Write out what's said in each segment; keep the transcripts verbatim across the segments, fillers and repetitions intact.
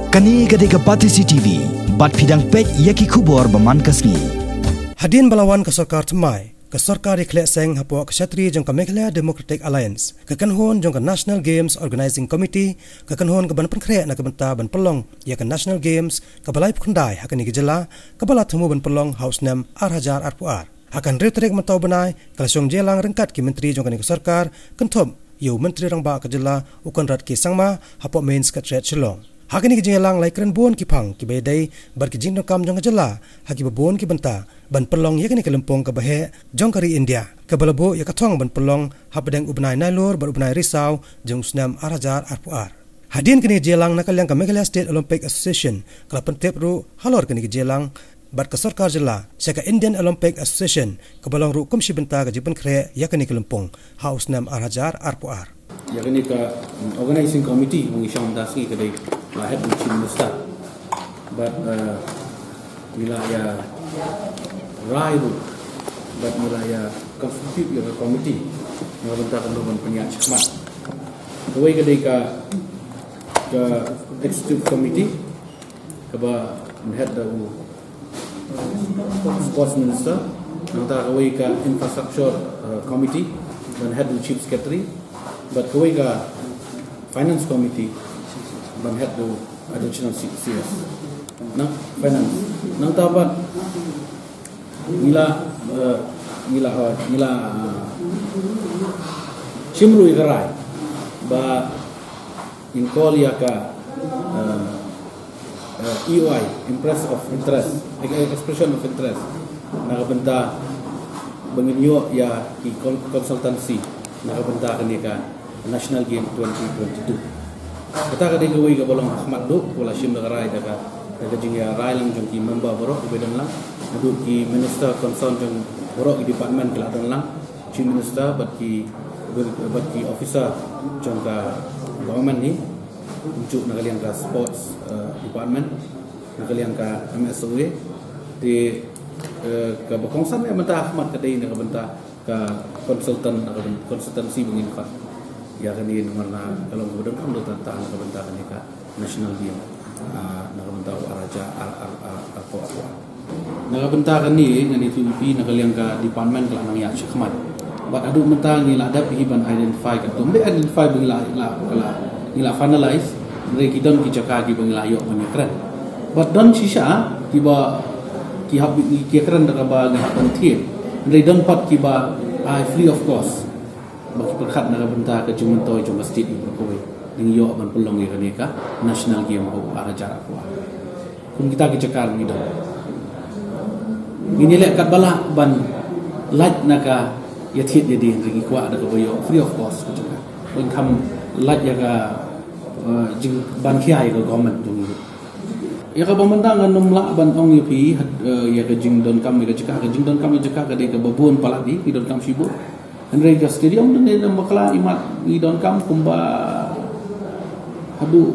Kane ka dei ka Batesi T V, bad phi dang peit ïa ki khubor ba man ka sngi. Hadien ba la wan ka sorkar thymmai, ka sorkar ïakhleh seng hapoh ka shatri jong ka Meghalaya Democratic Alliance, ka kynhun jong ka National Games Organizing Committee, ka kynhun ka ban pynkhreh na ka bynta ban pynlong ïa ka National Games kaba laiphew khyndai ha kane ka jylla, kaba la thmu ban pynlong ha u snem ar hajar arphew ar. Ha ka hynriew tarik mynta u bnai, ka la shong jingïalang ryngkat ki myntri jong kane ka sorkar, kynthup ïa u Myntri Rangbah ka jylla, u Conrad K Sangma, hapoh Main Secretariat Shillong. Ha kane ka jingïalang la ïakren bun ki phang kiba ïadei bad ki jingdonkam jong ka jylla ha kiba bun ki bynta, ban pynlong ïa kane ka lympung kaba heh jong ka ri India, kaba la buh ïa ka thong ban pynlong hapdeng u bnai Nailur bad u bnai Risaw jong u snem ar hajar arphew ar. Hadien kane ka jingïalang, na ka liang ka Meghalaya State Olympic Association ka la pyntip ruh halor kane ka jingïalang bad ka sorkar jylla sha ka Indian Olympic Association, kaba long ruh kum shi bynta ka jingpynkhreh ïa kane ka lympung ha u snem ar hajar arphew ar. Ïa kane ka, mm, organizing committee ba ngi shong mynta ka sngi ka dei, uh, head of the chief minister. Bad, uh, ngi la ïa rai ruh, bad ngi la ïa constitute ïa ka committee na ka bynta kano ban pynïaid shakhmat. Kawei ka dei ka, ka executive committee, kaba mynhead da u sports minister. Nangta kawei ka infrastructure, uh, committee, ban head da u chief secretary. Bad kawei ka finance committee, ban head da u additional C-, C S. Na finance. Nangta bad ngi la, uh, ngi la, uh, ngi la, uh, shim ruh ïa ka rai ba ngin call ïa ka, uh, uh, E O I, impress of interest, eh, expression of interest, na ka bynta ba ngin ïoh ïa ki con-, consultancy na ka bynta kane ka National Game twenty twenty-two. Kata ka dei kawei kaba long ha khmat duh, kaba la shim da ka rai da ka, da ka jingïarai lang jong ki member baroh kiba don lang, haduh ki minister concern jong baroh ki department ki la don lang, chief minister bad ki, bad ki officer jong ka government hi, kumjuh na ka liang ka sports, eh, department, na ka liang ka M S O A. Te, eh, kaba kongsan ïa mynta ha khmat ka dei na ka bynta ka consultant, na ka byn-, consultancy ba ngin khot ïa kane, namar na ka long kaba donkam da tang na ka bynta kane ka National Game, ah, na ka bynta u ar hajar ar, ar, ar, arphew, arphew. Na ka bynta kane ngan ïathuh ïa phi, na ka liang ka department ka la nang ïaid shakhmat. Bad haduh mynta ngi la dep hi ban identify, katkum ba identify ba ngi la, la, la, ngi la finalize, hynrei ki don ki jaka kiba ngi la ïoh ban ïakren. Bad don shisha kiba ki hap, ki ïakren da kaba ngi hap ban thied. Hynrei don pat kiba ai free of cost. Ba ki pyrkhat na ka bynta ka jingmyntoi jong ka state baroh kawei, dang ïoh ban pynlong ïa kane ka National Game ha u ar hajar arphew. Kum kita ki jaka ngi don. Ngin ïaleh katba lah ban lait na ka ïathied ïadie, hynrei ngi kwah da kaba ïoh free of cost ka jaka. Ban kham lait ïa ka, eh, jing ban khia ïa ka government jong ngi. Ïa kaba mynta ngan ym lah ban ong ïa phi, had, eh, ïa ka jingdonkam ïa ka jaka, ka jingdonkam ïa ka jaka ka dei kaba bun palat hi, ngi donkam shibun. Hynrei ka stadium dang dei na bakla, imat ngi donkam kumba haduh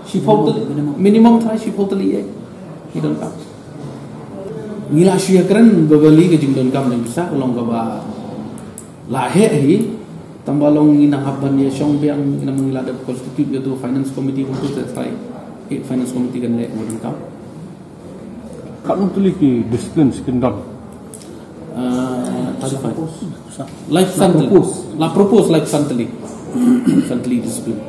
shiphew tylli, minimum trai shiphew tylli, eh, ngi donkam. Ngi la shu ïakren ba bali ka jingdonkam jong pisa ka long kaba la heh hi, tang ba long ngi nang hap ban ïashong biang, ngi nang, ngi la dep constitute ïa uto u finance committee, uto u trai, eh, finance committee kan leh ba donkam. Katno tylli ki disciplines kin don? Ah, thirty-five. Laiphew san tylli. La propose. La propose laiphew san tylli. San tylli discipline.